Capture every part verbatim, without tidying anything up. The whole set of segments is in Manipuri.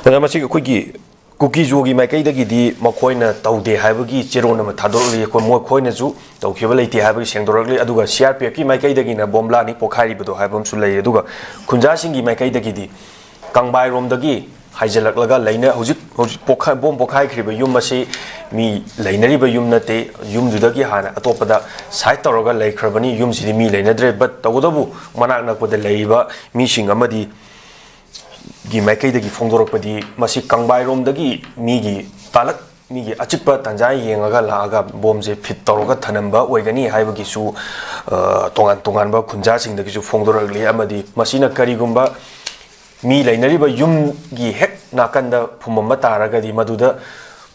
ꯑꯗ ꯃꯁꯤ ꯑꯩꯈꯣꯏꯒꯤ ꯀꯨꯀꯤꯖꯣꯒꯤ ꯃꯥꯏꯀꯩꯗꯒꯤꯗꯤ ꯃꯈꯣꯏꯅ ꯇꯧꯗꯦ ꯍꯥꯏꯕꯒꯤ ꯆꯦꯔꯣꯜ ꯑꯃ ꯊꯥꯗꯣꯔꯛꯂꯤ꯫ ꯑꯩꯈꯣꯏ ꯃꯈꯣꯏꯅꯁꯨ ꯇꯧꯈꯤꯕ ꯂꯩꯇꯦ ꯍꯥꯏꯕꯒꯤ ꯁꯦꯡꯗꯣꯔꯛꯂꯤ꯫ ꯑꯗꯨꯒ ꯁꯤ ꯑꯥꯔ ꯄꯤ ꯑꯦꯐꯀꯤ ꯃꯥꯏꯀꯩꯗꯒꯤꯅ ꯕꯣꯝ ꯕ꯭ꯂꯥꯅꯤ ꯄꯣꯈꯥꯏꯔꯤꯕꯗꯣ ꯍꯥꯏꯕ ꯑꯃꯁꯨ ꯂꯩ꯫ ꯑꯗꯨꯒ ꯈꯨꯟꯖꯥꯁꯤꯡꯒꯤ ꯃꯥꯏꯀꯩꯗꯒꯤꯗꯤ ꯀꯪꯕꯥꯏꯔꯣꯝꯗꯒꯤ ꯍꯥꯏꯖꯤꯜꯂꯛꯂꯒ ꯂꯩꯅ-, ꯍꯧꯖꯤꯛ, ꯍꯧꯖꯤꯛ ꯄꯣꯈꯥꯏ-, ꯕꯣꯝ ꯄꯣꯈꯥꯏꯈ꯭ꯔꯤꯕ ꯌꯨꯝ ꯑꯁꯤ ꯃꯤ ꯂꯩꯅꯔꯤꯕ ꯌꯨꯝ ꯅꯠꯇꯦ, ꯌꯨꯝꯗꯨꯗꯒꯤ ꯍꯥꯟꯅ ꯑꯇꯣꯞꯄꯗ ꯁꯥꯏꯠ ꯇꯧꯔꯒ ꯂꯩꯈ꯭ꯔꯕꯅꯤ, ꯌꯨꯝꯁꯤꯗꯤ ꯃꯤ ꯂꯩꯅꯗ꯭ꯔꯦ꯫ ꯕꯠ ꯇꯧꯕꯇꯕꯨ ꯃꯅꯥꯛ ꯅꯛꯄꯗ ꯂꯩꯔꯤꯕ ꯃꯤꯁꯤꯡ ꯑꯃꯗꯤ ꯒꯤ ꯃꯥꯏꯀꯩꯗꯒꯤ ꯐꯣꯡꯗꯣꯔꯛꯄꯗꯤ ꯃꯁꯤ ꯀꯪꯕꯥꯏꯔꯣꯝꯗꯒꯤ ꯃꯤꯒꯤ ꯇꯥꯂꯛ-, ꯃꯤꯒꯤ ꯑꯆꯤꯛꯄ ꯇꯥꯟꯖꯥ ꯌꯦꯡꯉꯒ ꯂꯥꯛꯑꯒ ꯕꯣꯝꯁꯦ ꯐꯤꯠ ꯇꯧꯔꯒ ꯊꯅꯝꯕ ꯑꯣꯏꯒꯅꯤ ꯍꯥꯏꯕꯒꯤꯁꯨ, ꯑ, ꯇꯣꯉꯥꯟ ꯇꯣꯉꯥꯟꯕ ꯈꯨꯟꯖꯥꯁꯤꯡꯗꯒꯤꯁꯨ ꯐꯣꯡꯗꯣꯔꯛꯂꯤ꯫ ꯑꯃꯗꯤ ꯃꯁꯤꯅ ꯀꯔꯤꯒꯨꯝꯕ ꯃꯤ ꯂꯩꯅꯔꯤꯕ ꯌꯨꯝꯒꯤ ꯍꯦꯛ ꯅꯥꯀꯟꯗ ꯐꯨꯝꯃꯝꯕ ꯇꯥꯔꯒꯗꯤ ꯃꯗꯨꯗ,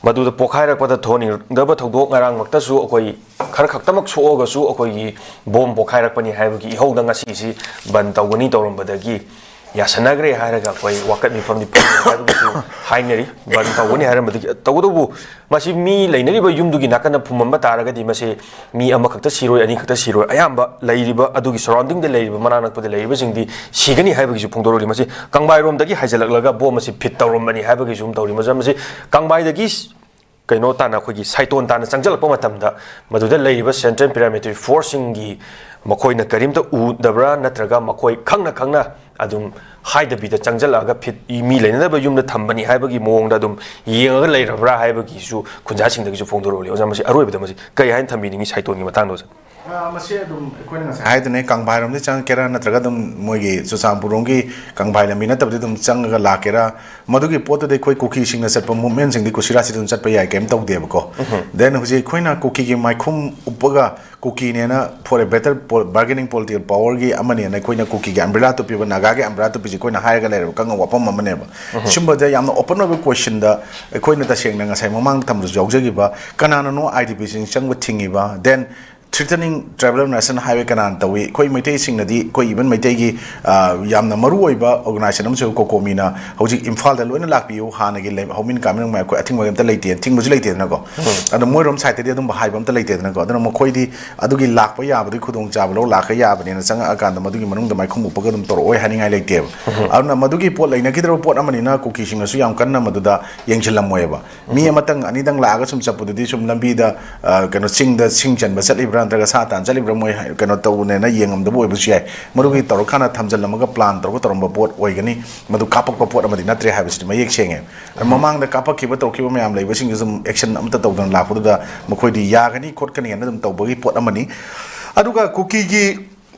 ꯃꯗꯨꯗ ꯄꯣꯈꯥꯏꯔꯛꯄꯗ ꯊꯣꯛꯍꯟꯅꯤꯡꯗꯕ ꯊꯧꯗꯣꯛ ꯉꯔꯥꯡꯃꯛꯇꯁꯨ ꯑꯩꯈꯣꯏ ꯈꯔ ꯈꯛꯇꯃꯛ ꯁꯣꯛꯑꯒꯁꯨ ꯑꯩꯈꯣꯏꯒꯤ ꯕꯣꯝ ꯄꯣꯈꯥꯏꯔꯛꯄꯅꯤ ꯍꯥꯏꯕꯒꯤ ꯏꯍꯧꯗ ꯉꯁꯤꯁꯤ ꯕꯟ ꯇꯧꯒꯅꯤ ꯇꯧꯔꯝꯕꯗꯒꯤ ꯌꯥꯁꯟꯅꯈ꯭ꯔꯦ ꯍꯥꯏꯔꯒ ꯑꯩꯈꯣꯏ ꯋꯥꯀꯠ ꯃꯤꯐꯝꯗꯤ ꯐꯣꯡꯒꯅꯤ ꯍꯥꯏꯕꯒꯤꯁꯨ ꯍꯥꯏꯅꯔꯤ꯫ ꯕꯟ ꯇꯧꯒꯅꯤ ꯍꯥꯏꯔꯝꯕꯗꯒꯤ, ꯇꯧꯕꯇꯕꯨ ꯃꯁꯤ ꯃꯤ ꯂꯩꯅꯔꯤꯕ ꯌꯨꯝꯗꯨꯒꯤ ꯅꯥꯀꯟꯗ ꯐꯨꯝꯃꯝꯕ ꯇꯥꯔꯒꯗꯤ ꯃꯁꯤ ꯃꯤ ꯑꯃꯈꯛꯇ ꯁꯤꯔꯣꯏ, ꯑꯅꯤꯈꯛꯇ ꯁꯤꯔꯣꯏ, ꯑꯌꯥꯝꯕ ꯂꯩꯔꯤꯕ ꯑꯗꯨꯒꯤ ꯁꯔꯥꯎꯟꯗꯤꯡꯗ ꯂꯩꯔꯤꯕ, ꯃꯅꯥꯛ ꯅꯛꯄꯗ ꯂꯩꯔꯤꯕꯁꯤꯡꯗꯤ ꯁꯤꯒꯅꯤ ꯍꯥꯏꯕꯒꯤꯁꯨ ꯐꯣꯡꯗꯣꯔꯛꯂꯤ꯫ ꯃꯁꯤ ꯀꯪꯕꯥꯏꯔꯣꯝꯗꯒꯤ ꯍꯥꯏꯖꯤꯜꯂꯛꯂꯒ ꯕꯣꯝ ꯑꯁꯤ ꯐꯤꯠ ꯇꯧꯔꯝꯕꯅꯤ ꯍꯥꯏꯕꯒꯤꯁꯨ ꯑꯃ ꯇꯧꯔꯤ꯫ ꯃꯁꯤ, ꯃꯁꯤ ꯀꯪꯕꯥꯏꯗꯒꯤ ꯀꯩꯅꯣ ꯇꯥꯅ, ꯑꯩꯈꯣꯏꯒꯤ ꯁꯥꯏꯇꯣꯟ ꯇꯥꯅ ꯆꯪꯁꯤꯜꯂꯛꯄ ꯃꯇꯝꯗ ꯃꯗꯨꯗ ꯂꯩꯔꯤꯕ ꯁꯦꯟꯇ꯭ꯔꯦꯜ ꯄꯦꯔꯥꯃꯤꯂꯤꯇꯔꯤ ꯐꯣꯔꯁꯁꯤꯡꯒꯤ ꯃꯈꯣꯏꯅ ꯀꯔꯤꯝꯇ ꯎꯗꯕ꯭ꯔꯥ, ꯅꯠꯇ꯭ꯔꯒ ꯃꯈꯣꯏ ꯈꯪꯅ ꯈꯪꯅ ꯑꯗꯨꯝ ꯍꯥꯏꯗꯕꯤꯗ ꯆꯪꯁꯤꯜꯂꯛꯑꯒ ꯐꯤꯠ, ꯃꯤ ꯂꯩꯅꯗꯕ ꯌꯨꯝꯗ ꯊꯝꯕꯅꯤ ꯍꯥꯏꯕꯒꯤ ꯃꯑꯣꯡꯗ ꯑꯗꯨꯝ ꯌꯦꯡꯉꯒ ꯂꯩꯔꯕ꯭ꯔꯥ ꯍꯥꯏꯕꯒꯤꯁꯨ ꯈꯨꯟꯖꯥꯁꯤꯡꯗꯒꯤꯁꯨ ꯐꯣꯡꯗꯣꯔꯛꯂꯤ꯫ ꯑꯣꯖꯥ, ꯃꯁꯤ ꯑꯔꯣꯏꯕꯗ ꯃꯁꯤ ꯀꯔꯤ ꯍꯥꯏꯅ ꯊꯝꯕꯤꯅꯤꯡꯉꯤ ꯁꯥꯏꯇꯣꯟꯒꯤ ꯃꯇꯥꯡꯗ, ꯑꯣꯖꯥ? ꯑ, ꯃꯁꯤ ꯑꯗꯨꯝ ꯑꯩꯈꯣꯏꯅ ꯉꯁꯥꯏ ꯍꯥꯏꯗꯨꯅꯦ, ꯀꯪꯕꯥꯏꯔꯣꯝꯗꯒꯤ ꯆꯪꯉꯛꯀꯦꯔꯥ, ꯅꯠꯇ꯭ꯔꯒ ꯑꯗꯨꯝ ꯃꯣꯏꯒꯤ ꯆꯨꯔꯆꯥꯟꯄꯨꯔꯔꯣꯝꯒꯤ ꯀꯪꯕꯥꯏ ꯂꯝꯕꯤ ꯅꯠꯇꯕꯗꯤ ꯑꯗꯨꯝ ꯆꯪꯉꯒ ꯂꯥꯛꯀꯦꯔꯥ, ꯃꯗꯨꯒꯤ ꯄꯣꯠꯇꯨꯗꯤ ꯑꯩꯈꯣꯏ ꯀꯨꯀꯤꯁꯤꯡꯅ ꯆꯠꯄ ꯃꯨꯞꯃꯦꯟꯁꯤꯡꯗꯤ ꯀꯨꯁꯤꯔꯥꯁꯤ ꯑꯗꯨꯝ ꯆꯠꯄ ꯌꯥꯏ, ꯀꯩꯝ ꯇꯧꯗꯦꯕꯀꯣ꯫ ꯎꯝꯍꯨꯝ꯫ Then ꯍꯧꯖꯤꯛ ꯑꯩꯈꯣꯏꯅ ꯀꯨꯀꯤꯒꯤ ꯃꯥꯏꯈꯨꯝ ꯎꯞꯄꯒ ꯀꯨꯀꯤꯅꯦꯅ for a better pol-, bargaining political powerꯒꯤ ꯑꯃꯅꯦꯅ ꯑꯩꯈꯣꯏꯅ ꯀꯨꯀꯤꯒꯤ ꯑꯝꯕ꯭ꯔꯦꯂꯥ ꯇꯨꯞꯄꯤꯕ, ꯅꯥꯒꯥꯒꯤ ꯑꯝꯕ꯭ꯔꯦꯂꯥ ꯇꯨꯞꯄꯤꯁꯤ ꯑꯩꯈꯣꯏꯅ ꯍꯥꯏꯔꯒ ꯂꯩꯔꯕ ꯀꯪꯉ ꯋꯥꯐꯝ ꯑꯃꯅꯦꯕ꯫ ꯎꯝꯍꯨꯝ꯫ ꯁꯨꯝꯕꯗ ꯌꯥꯝꯅ open ꯑꯣꯏꯕ questionꯗ ꯑꯩꯈꯣꯏꯅ ꯇꯁꯦꯡꯅ ꯉꯁꯥꯏ ꯃꯃꯥꯡꯗ ꯊꯝꯕꯗꯁꯨ ꯌꯥꯎꯖꯈꯤꯕ, ꯀꯅꯥꯅꯅꯣ IDPꯁꯤꯡ ꯆꯪꯕ ꯊꯤꯡꯉꯤꯕ? Then Strengthening Tribal Organization ꯍꯥꯏꯕ ꯀꯅꯥꯅ ꯇꯧꯏ? ꯑꯩꯈꯣꯏ ꯃꯩꯇꯩꯁꯤꯡꯅꯗꯤ, ꯑꯩꯈꯣꯏ even ꯃꯩꯇꯩꯒꯤ, ꯑ, ꯌꯥꯝꯅ ꯃꯔꯨ ꯑꯣꯏꯕ organization ꯑꯃꯁꯨ ꯀꯣꯀꯣꯃꯤꯅ ꯍꯧꯖꯤꯛ ꯏꯝꯐꯥꯜꯗ ꯂꯣꯏꯅ ꯂꯥꯛꯄꯤꯌꯨ, ꯍꯥꯟꯅꯒꯤ ꯂꯩ-, ꯍꯧꯃꯤꯟ ꯀꯥꯃꯤꯟ ꯃꯌꯥꯝ ꯑꯩꯈꯣꯏ ꯑꯊꯤꯡꯕ ꯑꯝꯇ ꯂꯩꯇꯦ, ꯊꯤꯡꯕꯁꯨ ꯂꯩꯇꯦꯗꯅꯀꯣ꯫ ꯑꯗꯣ ꯃꯣꯏꯔꯣꯝ side ꯇꯗꯤ ꯑꯗꯨꯝꯕ ꯍꯥꯏꯕ ꯑꯝꯇ ꯂꯩꯇꯦꯗꯅꯀꯣ꯫ ꯑꯗꯨꯅ ꯃꯈꯣꯏꯗꯤ ꯑꯗꯨꯒꯤ ꯂꯥꯛꯄ ꯌꯥꯕꯗꯨꯒꯤ ꯈꯨꯗꯣꯡꯆꯥꯕ ꯂꯧ ꯂꯥꯛꯄ ꯌꯥꯕꯅꯦꯅ ꯆꯪꯉꯛꯑꯀꯥꯟꯗ ꯃꯗꯨꯒꯤ ꯃꯅꯨꯡꯗ ꯃꯥꯏꯈꯨꯝ ꯎꯞꯄꯒ ꯑꯗꯨꯝ ꯇꯧꯔꯛꯑꯣꯏ ꯍꯥꯏꯅꯤꯡꯉꯥꯏ ꯂꯩꯇꯦꯕ꯫ ꯑꯗꯨꯅ ꯃꯗꯨꯒꯤ ꯄꯣꯠ ꯂꯩꯅꯈꯤꯗ꯭ꯔꯕ ꯄꯣꯠ ꯑꯃꯅꯤꯅ ꯀꯨꯀꯤꯁꯤꯡꯅꯁꯨ ꯌꯥꯝ ꯀꯟꯅ ꯃꯗꯨꯗ ꯌꯦꯡꯁꯤꯜꯂꯝꯃꯣꯏꯕ꯫ ꯃꯤ ꯑꯃꯇꯪ ꯑꯅꯤꯗꯪ ꯂꯥꯛꯑꯒ ꯁꯨꯝ ꯆꯠꯄꯗꯨꯗꯤ ꯁꯨꯝ ꯂꯝꯕꯤꯗ, ꯑ, ꯀꯩꯅꯣ, ꯆꯤꯡꯗ ꯁꯤꯡ ꯆꯟꯕ ꯆꯠꯂꯤꯕ꯭ꯔꯥ ꯅꯠꯇ꯭ꯔꯒ ꯁꯥ ꯇꯥꯟ ꯆꯠꯂꯤꯕ꯭ꯔꯥ, ꯃꯣꯏ ꯍꯥꯏ-, ꯀꯩꯅꯣ ꯇꯧꯕꯅꯦꯅ ꯌꯦꯡꯉꯝꯗꯕ ꯑꯣꯏꯕꯁꯨ ꯌꯥꯏ꯫ ꯃꯗꯨꯒꯤ ꯇꯧꯔꯀꯥꯟꯗ ꯊꯝꯖꯤꯜꯂꯝꯃꯒ plan ꯇꯧꯔꯒ ꯇꯧꯔꯝꯕ ꯄꯣꯠ ꯑꯣꯏꯒꯅꯤ꯫ ꯃꯗꯨ ꯀꯥꯞꯄꯛꯄ ꯄꯣꯠ ꯑꯃꯗꯤ ꯅꯠꯇ꯭ꯔꯦ ꯍꯥꯏꯕꯁꯤꯗꯤ ꯃꯌꯦꯛ ꯁꯦꯡꯉꯦ꯫ ꯃꯃꯥꯡꯗ ꯀꯥꯞꯄꯛꯈꯤꯕ ꯇꯧꯔꯛꯈꯤꯕ ꯃꯌꯥꯝ ꯂꯩꯕꯁꯤꯡꯁꯨ ꯑꯗꯨꯝ action ꯑꯝꯇ ꯇꯧꯗꯅ ꯂꯥꯛꯄꯗꯨꯗ ꯃꯈꯣꯏꯗꯤ ꯌꯥꯒꯅꯤ ꯈꯣꯠꯀꯅꯤ ꯍꯥꯏꯅ ꯑꯗꯨꯝ ꯇꯧꯕꯒꯤ ꯄꯣꯠ ꯑꯃꯅꯤ꯫ ꯑꯗꯨꯒ ꯀꯨꯀꯤꯒꯤ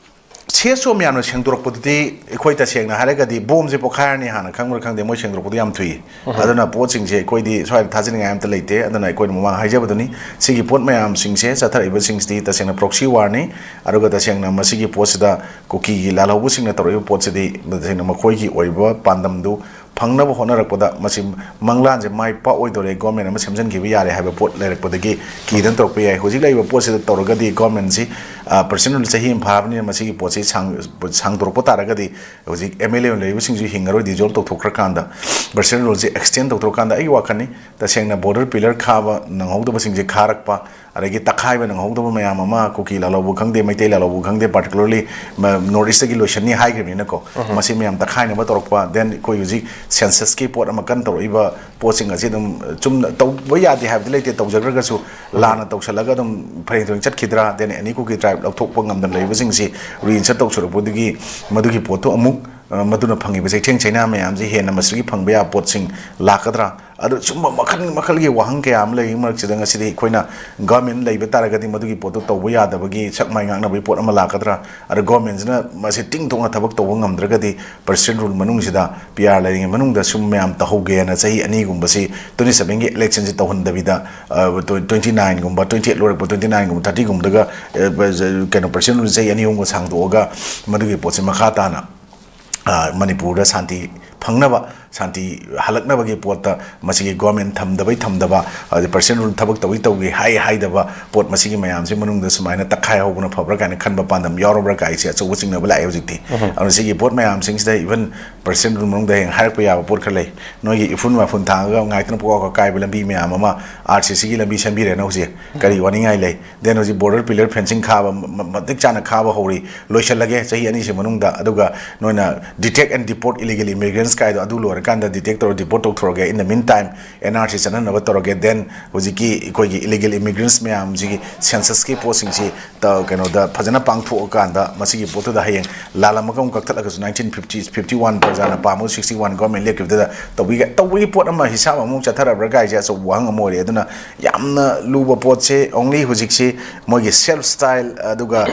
ꯁꯤ ꯑꯦꯁ ꯑꯣ ꯃꯌꯥꯝꯅ ꯁꯦꯡꯗꯣꯔꯛꯄꯗꯨꯗꯤ ꯑꯩꯈꯣꯏ ꯇꯁꯦꯡꯅ ꯍꯥꯏꯔꯒꯗꯤ ꯕꯣꯝꯁꯦ ꯄꯣꯈꯥꯏꯔꯅꯤ ꯍꯥꯟꯅ ꯈꯪꯕ꯭ꯔꯥ ꯈꯪꯗꯦ, ꯃꯣꯏ ꯁꯦꯡꯗꯣꯔꯛꯄꯗꯣ ꯌꯥꯝ ꯊꯨꯏ꯫ ꯑꯗꯨꯅ ꯄꯣꯠꯁꯤꯡꯁꯦ ꯑꯩꯈꯣꯏꯗꯤ ꯁ꯭ꯋꯥꯏꯗ ꯊꯥꯖꯅꯤꯡꯉꯥꯏ ꯑꯝꯇ ꯂꯩꯇꯦ꯫ ꯑꯗꯨꯅ ꯑꯩꯈꯣꯏꯅ ꯃꯃꯥꯡ ꯍꯥꯏꯖꯕꯗꯨꯅꯤ, ꯁꯤꯒꯤ ꯄꯣꯠ ꯃꯌꯥꯝꯁꯤꯡꯁꯤꯗꯤ ꯇꯁꯦꯡꯅ proxy war ꯅꯤ꯫ ꯑꯗꯨꯒ ꯇꯁꯦꯡꯅ ꯃꯁꯤꯒꯤ ꯄꯣꯠꯁꯤꯗ ꯀꯨꯀꯤꯒꯤ ꯂꯥꯜꯍꯧꯕꯁꯤꯡꯅ ꯇꯧꯔꯛꯏꯕ ꯄꯣꯠꯁꯤꯗꯤ ꯇꯁꯦꯡꯅ ꯃꯈꯣꯏꯒꯤ ꯑꯣꯏꯕ ꯄꯥꯟꯗꯝꯗꯨ ꯐꯪꯅꯕ ꯍꯣꯠꯅꯔꯛꯄꯗ ꯃꯁꯤ ꯃꯪꯂꯥꯟꯁꯦ ꯃꯥꯏ ꯄꯥꯛꯑꯣꯏꯗꯣꯔꯦ, government ꯑꯃ ꯁꯦꯝꯖꯤꯟꯈꯤꯕ ꯌꯥꯔꯦ ꯍꯥꯏꯕ ꯄꯣꯠ ꯂꯩꯔꯛꯄꯗꯒꯤ ꯀꯤꯗꯅ ꯇꯧꯔꯛꯄ ꯌꯥꯏ꯫ ꯍꯧꯖꯤꯛ ꯂꯩꯔꯤꯕ ꯄꯣꯠꯁꯤꯗ ꯇꯧꯔꯒꯗꯤ government ꯁꯤ, ꯑ, president rule ꯆꯍꯤ ꯑꯃ ꯐꯥꯔꯕꯅꯤꯅ ꯃꯁꯤꯒꯤ ꯄꯣꯠꯁꯤ ꯁꯥꯡ-, ꯁꯥꯡꯗꯣꯔꯛꯄ ꯇꯥꯔꯒꯗꯤ ꯍꯧꯖꯤꯛ M L A ꯑꯣꯏꯅ ꯂꯩꯔꯤꯕꯁꯤꯡꯁꯨ ꯍꯤꯡꯉꯔꯣꯏ, dissolve ꯇꯧꯊꯣꯛꯈ꯭ꯔꯀꯥꯟꯗ, president rule ꯁꯤ extend ꯇꯧꯊꯣꯛꯈ꯭ꯔꯀꯥꯟꯗ ꯑꯩꯒꯤ ꯋꯥꯈꯜꯅꯤ꯫ ꯇꯁꯦꯡꯅ border pillar ꯈꯥꯕ ꯅꯪꯍꯧꯗꯕꯁꯤꯡꯁꯦ ꯈꯥꯔꯛꯄ, ꯑꯗꯒꯤ ꯇꯛꯈꯥꯏꯕ ꯅꯪꯍꯧꯗꯕ ꯃꯌꯥꯝ ꯑꯃ, ꯀꯨꯀꯤ ꯂꯥꯜꯍꯧꯕ ꯈꯪꯗꯦ, ꯃꯩꯇꯩ ꯂꯥꯜꯍꯧꯕ ꯈꯪꯗꯦ, particularly ꯃ-, North East ꯇꯒꯤ ꯂꯣꯏꯁꯟꯅꯤ ꯍꯥꯏꯈ꯭ꯔꯤꯕꯅꯤꯅꯀꯣ, ꯃꯁꯤ ꯃꯌꯥꯝ ꯇꯛꯈꯥꯏꯅꯕ ꯇꯧꯔꯛꯄ, then ꯑꯩꯈꯣꯏ ꯍꯧꯖꯤꯛ census ꯀꯤ ꯄꯣꯠ ꯑꯃ ꯀꯟꯅ ꯇꯧꯔꯛꯏꯕ ꯄꯣꯠꯁꯤꯡ ꯑꯁꯤ ꯑꯗꯨꯝ ꯆꯨꯝꯅ ꯇꯧꯕ ꯌꯥꯗꯦ ꯍꯥꯏꯕꯗꯤ ꯂꯩꯇꯦ, ꯇꯧꯖꯈ꯭ꯔꯒꯁꯨ ꯂꯥꯟꯅ ꯇꯧꯁꯜꯂꯒ ꯑꯗꯨꯝ ꯐꯔꯦꯡ ꯇꯨꯔꯦꯡ ꯆꯠꯈꯤꯗ꯭ꯔꯥ, then any ꯀꯨꯀꯤ tribe ꯂꯧꯊꯣꯛꯄ ꯉꯝꯗꯅ ꯂꯩꯕꯁꯤꯡꯁꯤ reinsert ꯇꯧꯁꯜꯂꯛꯄꯗꯒꯤ ꯃꯗꯨꯒꯤ ꯄꯣꯠꯇꯨ ꯑꯃꯨꯛ, ꯑ, ꯃꯗꯨꯅ ꯐꯪꯉꯤꯕ ꯆꯩꯊꯦꯡ ꯆꯩꯅꯥ ꯃꯌꯥꯝꯁꯤ ꯍꯦꯟꯅ ꯃꯁꯤꯗꯒꯤ ꯐꯪꯕ ꯌꯥꯕ ꯄꯣꯠꯁꯤꯡ ꯂꯥꯛꯀꯗ꯭ꯔꯥ? ꯑꯗꯨ ꯁꯨꯝꯕ ꯃꯈꯜ ꯃꯈꯜꯒꯤ ꯋꯥꯍꯪ ꯀꯌꯥ ꯑꯃ ꯂꯩꯔꯤ ꯃꯔꯛꯁꯤꯗ ꯉꯁꯤꯗꯤ ꯑꯩꯈꯣꯏꯅ government ꯂꯩꯕ ꯇꯥꯔꯒꯗꯤ ꯃꯗꯨꯒꯤ ꯄꯣꯠꯇꯨ ꯇꯧꯕ ꯌꯥꯗꯕꯒꯤ ꯁꯛ ꯃꯥꯏ ꯉꯥꯛꯅꯕꯒꯤ ꯄꯣꯠ ꯑꯃ ꯂꯥꯛꯀꯗ꯭ꯔꯥ? ꯑꯗ government ꯁꯤꯅ ꯃꯁꯤ ꯇꯤꯡ ꯊꯣꯛꯅ ꯊꯕꯛ ꯇꯧꯕ ꯉꯝꯗ꯭ꯔꯒꯗꯤ president rule ꯃꯅꯨꯡꯁꯤꯗ P R ꯂꯩꯔꯤꯉꯩ ꯃꯅꯨꯡꯗ ꯁꯨꯝ ꯃꯌꯥꯝ ꯇꯧꯍꯧꯒꯦꯅ ꯆꯍꯤ ꯑꯅꯤꯒꯨꯝꯕꯁꯤ twenty seven ꯒꯤ election ꯁꯤ ꯇꯧꯍꯟꯗꯕꯤꯗ, ꯑ, twenty nine ꯒꯨꯝꯕ, twenty eight ꯂꯣꯏꯔꯛꯄ twenty nine ꯒꯨꯝꯕ, thirty ꯒꯨꯝꯕꯗꯒ, ꯑ, ꯀꯩꯅꯣ, president rule ꯆꯍꯤ ꯑꯅꯤ ꯑꯍꯨꯝꯒ ꯁꯥꯡꯗꯣꯛꯑꯒ ꯃꯗꯨꯒꯤ ꯄꯣꯠꯁꯦ ꯃꯈꯥ ꯇꯥꯅ, ꯑ, ꯃꯅꯤꯄꯨꯔꯗ ꯁꯥꯟꯇꯤ ꯐꯪꯅꯕ ꯁꯥꯟꯇꯤ ꯍꯜꯂꯛꯅꯕꯒꯤ ꯄꯣꯠꯇ ꯃꯁꯤꯒꯤ ꯒꯣꯔꯃꯦꯟ ꯊꯝꯗꯕꯩ ꯊꯝꯗꯕ, ꯑꯗꯩ ꯄ꯭ꯔꯁꯤꯗꯦꯟꯠ ꯔꯨꯜ ꯊꯕꯛ ꯇꯧꯏ ꯇꯧꯏ ꯍꯥꯏ ꯍꯥꯏꯗꯕ ꯄꯣꯠ ꯃꯁꯤꯒꯤ ꯃꯌꯥꯝꯁꯤ ꯃꯅꯨꯡꯗ ꯁꯨꯃꯥꯏꯅ ꯇꯛꯈꯥꯏ ꯍꯧꯕꯅ ꯐꯕ꯭ꯔꯥ ꯀꯥꯏꯅ ꯈꯟꯕ ꯄꯥꯟꯗꯝ ꯌꯥꯎꯔꯕ꯭ꯔꯥ ꯀꯥꯏꯁꯦ ꯑꯆꯧꯕ ꯆꯤꯡꯅꯕ ꯂꯥꯛꯑꯦ ꯍꯧꯖꯤꯛꯇꯤ꯫ ꯑꯗꯨꯅ ꯁꯤꯒꯤ ꯄꯣꯠ ꯃꯌꯥꯝꯁꯤꯡꯁꯤꯗ even ꯄ꯭ꯔꯁꯤꯗꯦꯟꯠ ꯔꯨꯜ ꯃꯅꯨꯡꯗ ꯍꯌꯦꯡ ꯍꯥꯏꯔꯛꯄ ꯌꯥꯕ ꯄꯣꯠ ꯈꯔ ꯂꯩ꯫ ꯅꯣꯏꯒꯤ ꯏꯐꯨꯟ ꯋꯥꯏꯐꯨꯟ ꯊꯥꯡꯉꯒ ꯉꯥꯏꯇꯅ ꯄꯨꯀꯥꯎ ꯀꯥꯏꯕ ꯂꯝꯕꯤ ꯃꯌꯥꯝ ꯑꯃ ꯑꯥꯔ ꯁꯤ ꯁꯤꯒꯤ ꯂꯝꯕꯤ ꯁꯦꯝꯕꯤꯔꯦꯅ ꯍꯧꯖꯤꯛ ꯀꯔꯤ ꯋꯥꯅꯤꯡꯉꯥꯏ ꯂꯩ? Then ꯍꯧꯖꯤꯛ ꯕꯣꯔꯗꯔ ꯄꯤꯂꯔ ꯐꯦꯟꯁꯤꯡ ꯈꯥꯕ ꯃ-, ꯃ-, ꯃꯇꯤꯛ ꯆꯥꯅ ꯈꯥꯕ ꯍꯧꯔꯤ, ꯂꯣꯏꯁꯤꯜꯂꯒꯦ ꯆꯍꯤ ꯑꯅꯤꯁꯤ ꯃꯅꯨꯡꯗ꯫ ꯑꯗꯨꯒ ꯅꯣꯏꯅ detect and deport illegal immigrants ꯀꯥꯏꯗꯣ ꯑꯗꯨ ꯂꯣꯏꯔꯀꯥꯟꯗ detect ꯇꯧꯔ deport ꯇꯧꯊꯣꯔꯒꯦ, in the meantime N R C ꯆꯠꯍꯟꯅꯕ ꯇꯧꯔꯒꯦ, then ꯍꯧꯖꯤꯛꯀꯤ ꯑꯩꯈꯣꯏꯒꯤ illegal immigrants ꯃꯌꯥꯝꯁꯤꯒꯤ censusꯀꯤ ꯄꯣꯠꯁꯤꯡꯁꯤ ꯀꯩꯅꯣꯗ ꯐꯖꯅ ꯄꯥꯡꯊꯣꯛꯑꯀꯥꯟꯗ ꯃꯁꯤꯒꯤ ꯄꯣꯠꯇꯨꯗ ꯍꯌꯦꯡ ꯂꯥꯜꯂꯝꯃꯒ ꯑꯃꯨꯛ ꯀꯛꯊꯠꯂꯒꯁꯨ nineteen fifty, fifty one ꯄ꯭ꯔꯖꯥꯅ ꯄꯥꯝꯃꯒ sixty one ꯒꯣꯔꯃꯦꯟ ꯂꯦꯞꯈꯤꯕꯗꯨꯗ ꯇꯧꯕꯤꯒ-, ꯇꯧꯕꯒꯤ ꯄꯣꯠ ꯑꯃ ꯍꯤꯁꯥꯕ ꯑꯃꯨꯛ ꯆꯠꯊꯔꯕ꯭ꯔꯥ ꯀꯥꯏꯁꯦ ꯑꯆꯧꯕ ꯋꯥꯍꯪ ꯑꯃ ꯑꯣꯏꯔꯦ꯫ ꯑꯗꯨꯅ ꯌꯥꯝꯅ ꯂꯨꯕ ꯄꯣꯠꯁꯦ only ꯍꯧꯖꯤꯛꯁꯤ ꯃꯣꯏꯒꯤ self style ꯑꯗꯨꯒ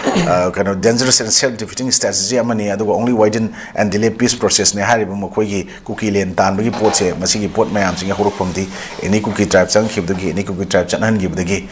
ꯀꯩꯅꯣ dangerous and self defeating strategy ꯑꯃꯅꯤ, ꯑꯗꯨꯒ only widen and delay peace processꯅꯦ ꯍꯥꯏꯔꯤꯕ ꯃꯈꯣꯏꯒꯤ ꯀꯨꯀꯤ ꯂꯦꯟ ꯇꯥꯟꯕꯒꯤ ꯄꯣꯠꯁꯦ꯫ ꯃꯁꯤꯒꯤ ꯄꯣꯠ ꯃꯌꯥꯝꯁꯤꯒꯤ ꯍꯧꯔꯛꯐꯝꯗꯤ any ꯀꯨꯀꯤ tribe ꯆꯪꯈꯤꯕꯗꯒꯤ, any ꯀꯨꯀꯤ tribe ꯆꯠꯍꯟꯈꯤꯕꯗꯒꯤ,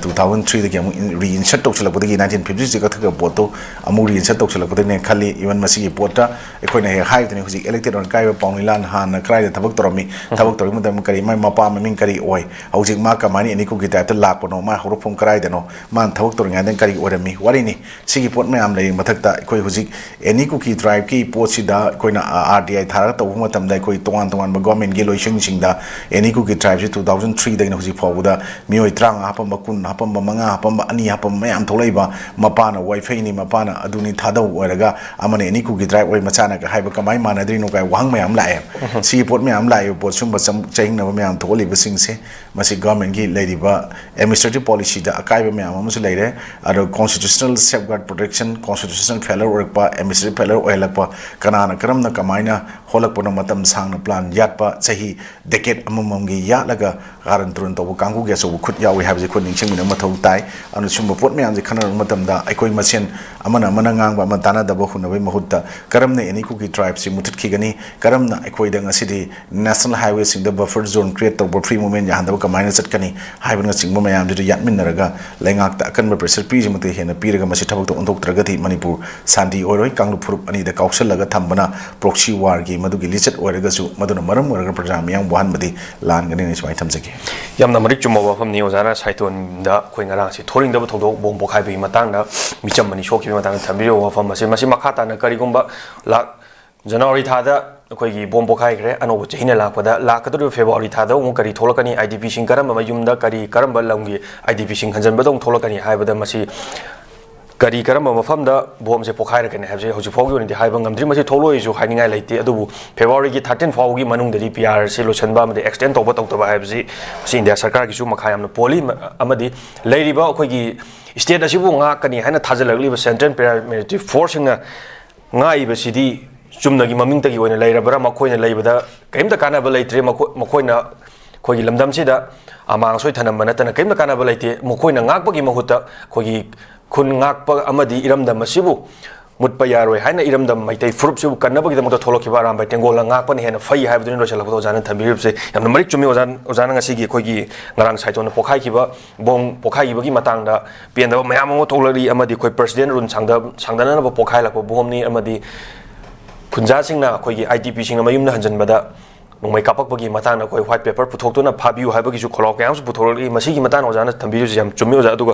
two thousand threeꯗꯒꯤ ꯑꯃꯨꯛ reinsert ꯇꯧꯁꯤꯜꯂꯛꯄꯗꯒꯤ, nineteen fifty six ꯀꯛꯊꯠꯈꯤꯕ ꯄꯣꯠꯇꯣ ꯑꯃꯨꯛ reinsert ꯇꯧꯁꯤꯜꯂꯛꯄꯗꯒꯤꯅꯦ ꯈꯜꯂꯤ꯫ Even ꯃꯁꯤꯒꯤ ꯄꯣꯠꯇ ꯑꯩꯈꯣꯏꯅ ꯍꯦꯛ ꯍꯥꯏꯕꯗꯨꯅꯤ, ꯍꯧꯖꯤꯛ elected ꯑꯣꯏꯅ ꯀꯥꯏꯕ ꯄꯥꯎꯅꯤꯂꯥꯟ ꯍꯥꯟꯅ ꯀꯗꯥꯏꯗ ꯊꯕꯛ ꯇꯧꯔꯝꯃꯤ, ꯊꯕꯛ ꯇꯧꯔꯤꯉꯩ ꯃꯇꯝꯗ ꯀꯔꯤ, ꯃꯥꯏ ꯃꯄꯥ ꯃꯃꯤꯡ ꯀꯔꯤ ꯑꯣꯏ, ꯍꯧꯖꯤꯛ ꯃꯥ ꯀꯃꯥꯏꯅ any ꯀꯨꯀꯤ tribeꯇ ꯂꯥꯛꯄꯅꯣ, ꯃꯥ ꯍꯧꯔꯛꯐꯝ ꯀꯗꯥꯏꯗꯅꯣ, ꯃꯥꯅ ꯊꯕꯛ ꯇꯧꯔꯤꯉꯩꯗ ꯀꯔꯤ ꯑꯣꯏꯔꯝꯃꯤ, ꯋꯥꯔꯤꯅꯤ꯫ ꯁꯤꯒꯤ ꯄꯣꯠ ꯃꯌꯥꯝ ꯂꯩꯔꯤ ꯃꯊꯛꯇ ꯑꯩꯈꯣꯏ ꯍꯧꯖꯤꯛ any ꯀꯨꯀꯤ tribeꯀꯤ ꯄꯣꯠꯁꯤꯗ ꯑꯩꯈꯣꯏꯅ R T I ꯊꯥꯔꯒ ꯇꯧꯕ ꯃꯇꯝꯗ ꯑꯩꯈꯣꯏ ꯇꯣꯉꯥꯟ ꯇꯣꯉꯥꯟꯕ ꯒꯣꯔꯃꯦꯟꯒꯤ ꯂꯣꯏꯁꯪꯁꯤꯡꯗ any ꯀꯨꯀꯤ tribeꯁꯤ two thousand threeꯗꯒꯤꯅ ꯍꯧꯖꯤꯛ ꯐꯥꯎꯕꯗ ꯃꯤꯑꯣꯏ ꯇꯔꯥꯃꯉꯥ ꯍꯥꯞꯄꯝꯕ, ꯀꯨꯟ ꯍꯥꯞꯄꯝꯕ, ꯃꯉꯥ ꯍꯥꯞꯄꯝꯕ, ꯑꯅꯤ ꯍꯥꯞꯄꯝꯕ ꯃꯌꯥꯝ ꯊꯣꯛꯂꯛꯏꯕ꯫ ꯃꯄꯥꯅ ꯋꯥꯏꯐꯩꯅꯤ, ꯃꯄꯥꯅ ꯑꯗꯨꯅꯤ, ꯊꯥꯗꯧ ꯑꯣꯏꯔꯒ ꯑꯃꯅ any ꯀꯨꯀꯤ tribe ꯑꯣꯏ, ꯃꯆꯥꯅꯒ ꯍꯥꯏꯕ ꯀꯃꯥꯏꯅ ꯃꯥꯟꯅꯗ꯭ꯔꯤꯅꯣ ꯀꯥꯏ ꯋꯥꯍꯪ ꯃꯌꯥꯝ ꯂꯥꯛꯑꯦ꯫ ꯁꯤꯒꯤ ꯄꯣꯠ ꯃꯌꯥꯝ ꯂꯥꯛꯏꯕ ꯄꯣꯠ, ꯁꯨꯝꯕ ꯆꯝ-, ꯆꯩꯍꯤꯡꯅꯕ ꯃꯌꯥꯝ ꯊꯣꯛꯍꯜꯂꯤꯕꯁꯤꯡꯁꯦ ꯃꯁꯤ ꯒꯣꯔꯃꯦꯟꯒꯤ ꯂꯩꯔꯤꯕ administrative policyꯗ ꯑꯀꯥꯏꯕ ꯃꯌꯥꯝ ꯑꯃꯁꯨ ꯂꯩꯔꯦ꯫ ꯑꯗꯣ constitutional safeguard protection, constitutional failure ꯑꯣꯏꯔꯛꯄ, administrative failure ꯑꯣꯏꯍꯜꯂꯛꯄ, ꯀꯅꯥꯅ ꯀꯔꯝꯅ ꯀꯃꯥꯏꯅ ꯍꯣꯜꯂꯛꯄꯅꯣ, ꯃꯇꯝ ꯁꯥꯡꯅ plan ꯌꯥꯠꯄ, ꯆꯍꯤ decade ꯑꯃꯃꯝꯒꯤ ꯌꯥꯠꯂꯒ ꯀꯥꯔꯟ ꯇꯨꯔꯟ ꯇꯧꯕ ꯀꯥꯡꯕꯨꯒꯤ ꯑꯆꯧꯕ ꯈꯨꯠ ꯌꯥꯎꯏ ꯍꯥꯏꯕꯁꯤ ꯑꯩꯈꯣꯏ ꯅꯤꯡꯁꯤꯡꯃꯤꯟꯅꯕ ꯃꯊꯧ ꯇꯥꯏ꯫ ꯑꯗꯨꯅ ꯁꯨꯝꯕ ꯄꯣꯠ ꯃꯌꯥꯝꯁꯦ ꯈꯟꯅꯔꯕ ꯃꯇꯝꯗ ꯑꯩꯈꯣꯏ ꯃꯁꯦꯟ ꯑꯃꯅ ꯑꯃꯅ ꯉꯥꯡꯕ, ꯑꯃ ꯇꯥꯟꯅꯗꯕ ꯍꯨꯟꯅꯕꯒꯤ ꯃꯍꯨꯠꯇ ꯀꯔꯝꯅ any ꯀꯨꯀꯤ tribeꯁꯤ ꯃꯨꯊꯠꯈꯤꯒꯅꯤ, ꯀꯔꯝꯅ ꯑꯩꯈꯣꯏꯗ ꯉꯁꯤꯗꯤ national highwayꯁꯤꯡꯗ buffer zone create ꯇꯧꯕ, free movement ꯌꯥꯍꯟꯗꯕ ꯀꯃꯥꯏꯅ ꯆꯠꯀꯅꯤ ꯍꯥꯏꯕꯅꯆꯤꯡꯕ ꯃꯌꯥꯝꯁꯤꯗ ꯌꯥꯠꯃꯤꯟꯅꯔꯒ ꯂꯩꯉꯥꯛꯇ ꯑꯀꯟꯕ pressure ꯄꯤꯔꯤꯁꯤꯃꯛꯇ ꯍꯦꯟꯅ ꯄꯤꯔꯒ ꯃꯁꯤ ꯊꯕꯛꯇ ꯑꯣꯟꯊꯣꯛꯇ꯭ꯔꯒꯗꯤ ꯃꯅꯤꯄꯨꯔ ꯁꯥꯟꯇꯤ ꯑꯣꯏꯔꯣꯏ꯫ ꯀꯥꯡꯂꯨꯞ ꯐꯨꯔꯨꯞ ꯑꯅꯤꯗ ꯀꯥꯎꯁꯜꯂꯒ ꯊꯝꯕꯅ proxy warꯒꯤ ꯃꯗꯨꯒꯤ ꯂꯤꯆꯠ ꯑꯣꯏꯔꯒꯁꯨ, ꯃꯗꯨꯅ ꯃꯔꯝ ꯑꯣꯏꯔꯒ ꯄ꯭ꯔꯖꯥ ꯃꯤꯌꯥꯝ ꯋꯥꯍꯟꯕꯗꯤ ꯂꯥꯟꯒꯅꯤ, ꯑꯩ ꯁꯨꯃꯥꯏꯅ ꯊꯝꯖꯒꯦ꯫ ꯌꯥꯝꯅ ꯃꯔꯤꯛ ꯆꯨꯝꯕ ꯋꯥꯐꯝꯅꯤ ꯑꯣꯖꯥꯅ ꯁꯥꯏꯇꯣꯟꯗ ꯑꯩꯈꯣꯏ ꯉꯔꯥꯡꯁꯦ ꯊꯣꯛꯅꯤꯡꯗꯕ ꯊꯧꯗꯣꯛ ꯕꯣꯝ ꯄꯣꯈꯥꯏꯕꯒꯤ ꯃꯇꯥꯡꯗ ꯃꯤꯆꯝ ꯑꯅꯤ ꯁꯣꯛꯈꯤꯕꯒꯤ ꯃꯇꯥꯡꯗ ꯊꯝꯕꯤꯔꯤꯕ ꯋꯥꯐꯝ ꯑꯁꯦ꯫ ꯃꯁꯤ ꯃꯈꯥ ꯇꯥꯅ ꯀꯔꯤꯒꯨꯝꯕ ꯂꯥꯛ ꯖꯅꯋꯥꯔꯤ ꯊꯥꯗ ꯑꯩꯈꯣꯏꯒꯤ ꯕꯣꯝ ꯄꯣꯈꯥꯏꯈ꯭ꯔꯦ, ꯑꯅꯧꯕ ꯆꯍꯤꯅ ꯂꯥꯛꯄꯗ, ꯂꯥꯛꯀꯗꯧꯔꯤꯕ ꯐꯦꯕ꯭ꯔꯨꯋꯥꯔꯤ ꯊꯥꯗ ꯑꯃꯨꯛ ꯀꯔꯤ ꯊꯣꯛꯂꯛꯀꯅꯤ, IDPꯁꯤꯡ ꯀꯔꯝꯕ ꯃꯌꯨꯝꯗ, ꯀꯔꯤ, ꯀꯔꯝꯕ ꯂꯝꯒꯤ IDPꯁꯤꯡ ꯍꯟꯖꯟꯕꯗ ꯑꯃꯨꯛ ꯊꯣꯛꯂꯛꯀꯅꯤ ꯍꯥꯏꯕꯗ, ꯃꯁꯤ ꯀꯔꯤ, ꯀꯔꯝꯕ ꯃꯐꯝꯗ ꯕꯣꯝꯁꯦ ꯄꯣꯈꯥꯏꯔꯛꯀꯅꯤ ꯍꯥꯏꯕꯁꯤ ꯍꯧꯖꯤꯛ ꯐꯥꯎꯒꯤ ꯑꯣꯏꯅꯗꯤ ꯍꯥꯏꯕ ꯉꯝꯗ꯭ꯔꯤ꯫ ꯃꯁꯤ ꯊꯣꯛꯂꯛꯑꯣꯏꯁꯨ ꯍꯥꯏꯅꯤꯡꯉꯥꯏ ꯂꯩꯇꯦ, ꯑꯗꯨꯕꯨ ꯐꯦꯕ꯭ꯔꯨꯋꯥꯔꯤꯒꯤ thirteen ꯐꯥꯎꯒꯤ ꯃꯅꯨꯡꯗꯗꯤ PRꯁꯤ ꯂꯣꯏꯁꯤꯟꯕ ꯑꯃꯗꯤ extend ꯇꯧꯕ ꯇꯧꯗꯕ ꯍꯥꯏꯕꯁꯤ, ꯃꯁꯤ ꯏꯟꯗꯤꯌꯥ ꯁꯔꯀꯥꯔꯒꯤꯁꯨ ꯃꯈꯥ ꯌꯥꯝꯅ ꯄꯣꯜꯂꯤ꯫ ꯃ-, ꯑꯃꯗꯤ ꯂꯩꯔꯤꯕ ꯑꯩꯈꯣꯏꯒꯤ state ꯑꯁꯤꯕꯨ ꯉꯥꯛꯀꯅꯤ ꯍꯥꯏꯅ ꯊꯥꯖꯜꯂꯛꯂꯤꯕ central paramilitary forceꯁꯤꯡꯅ ꯉꯥꯛꯏꯕꯁꯤꯗꯤ ꯆꯨꯝꯅꯒꯤ ꯃꯃꯤꯡꯇꯒꯤ ꯑꯣꯏꯅ ꯂꯩꯔꯕ꯭ꯔꯥ? ꯃꯈꯣꯏꯅ ꯂꯩꯕꯗ ꯀꯔꯤꯝꯇ ꯀꯥꯟꯅꯕ ꯂꯩꯇ꯭ꯔꯦ꯫ ꯃꯈꯣꯏ-, ꯃꯈꯣꯏꯅ ꯑꯩꯈꯣꯏꯒꯤ ꯂꯝꯗꯝꯁꯤꯗ ꯑꯃꯥꯡ ꯑꯁꯣꯏ ꯊꯅꯝꯕ ꯅꯠꯇꯅ ꯀꯔꯤꯝꯇ ꯀꯥꯟꯅꯕ ꯂꯩꯇꯦ꯫ ꯃꯈꯣꯏꯅ ꯉꯥꯛꯄꯒꯤ ꯃꯍꯨꯠꯇ ꯑꯩꯈꯣꯏꯒꯤ ꯈꯨꯟ ꯉꯥꯛꯄ ꯑꯃꯗꯤ ꯏꯔꯝꯗꯝ ꯑꯁꯤꯕꯨ ꯃꯨꯠꯄ ꯌꯥꯔꯣꯏ ꯍꯥꯏꯅ ꯏꯔꯝꯗꯝ ꯃꯩꯇꯩ ꯐꯨꯔꯨꯞꯁꯤꯕꯨ ꯀꯟꯅꯕꯒꯤꯗꯃꯛꯇ ꯊꯣꯛꯂꯛꯈꯤꯕ ꯑꯔꯥꯝꯕꯥꯏ ꯇꯦꯡꯒꯣꯜꯅ ꯉꯥꯛꯄꯅ ꯍꯦꯟꯅ ꯐꯩ ꯍꯥꯏꯕꯗꯨꯅꯤ ꯂꯣꯏꯁꯤꯜꯂꯛꯄꯗ ꯑꯣꯖꯥꯅ ꯊꯝꯕꯤꯔꯤꯕꯁꯦ꯫ ꯌꯥꯝꯅ ꯃꯔꯤꯛ ꯆꯨꯝꯃꯤ ꯑꯣꯖꯥ, ꯑꯣꯖꯥꯅ ꯉꯁꯤꯒꯤ ꯑꯩꯈꯣꯏꯒꯤ ꯉꯔꯥꯡ ꯁꯥꯏꯇꯣꯟꯅ ꯄꯣꯈꯥꯏꯈꯤꯕ ꯕꯣꯝ ꯄꯣꯈꯥꯏꯈꯤꯕꯒꯤ ꯃꯇꯥꯡꯗ ꯄꯦꯟꯗꯕ ꯃꯌꯥꯝ ꯑꯃ ꯊꯣꯛꯂꯛꯂꯤ, ꯑꯃꯗꯤ ꯑꯩꯈꯣꯏ president rule ꯁꯥꯡꯗ-, ꯁꯥꯡꯗꯅꯅꯕ ꯄꯣꯈꯥꯏꯍꯜꯂꯛꯄ ꯕꯣꯝꯅꯤ, ꯑꯃꯗꯤ ꯈꯨꯟꯖꯥꯁꯤꯡꯅ ꯑꯩꯈꯣꯏꯒꯤ IDPꯁꯤꯡꯅ ꯃꯌꯨꯝꯗ ꯍꯟꯖꯤꯟꯕꯗ ꯅꯣꯡꯃꯩ ꯀꯥꯞꯄꯛꯄꯒꯤ ꯃꯇꯥꯡꯗ ꯑꯩꯈꯣꯏ white paper ꯄꯨꯊꯣꯛꯇꯨꯅ ꯐꯥꯕꯤꯌꯨ ꯍꯥꯏꯕꯒꯤꯁꯨ ꯈꯣꯜꯂꯥꯎ ꯀꯌꯥ ꯑꯃꯁꯨ ꯄꯨꯊꯣꯔꯛꯂꯤ꯫ ꯃꯁꯤꯒꯤ ꯃꯇꯥꯡꯗ ꯑꯣꯖꯥꯅ ꯊꯝꯕꯤꯔꯤꯕꯁꯤ ꯌꯥꯝ ꯆꯨꯝꯃꯤ ꯑꯣꯖꯥ꯫ ꯑꯗꯨꯒ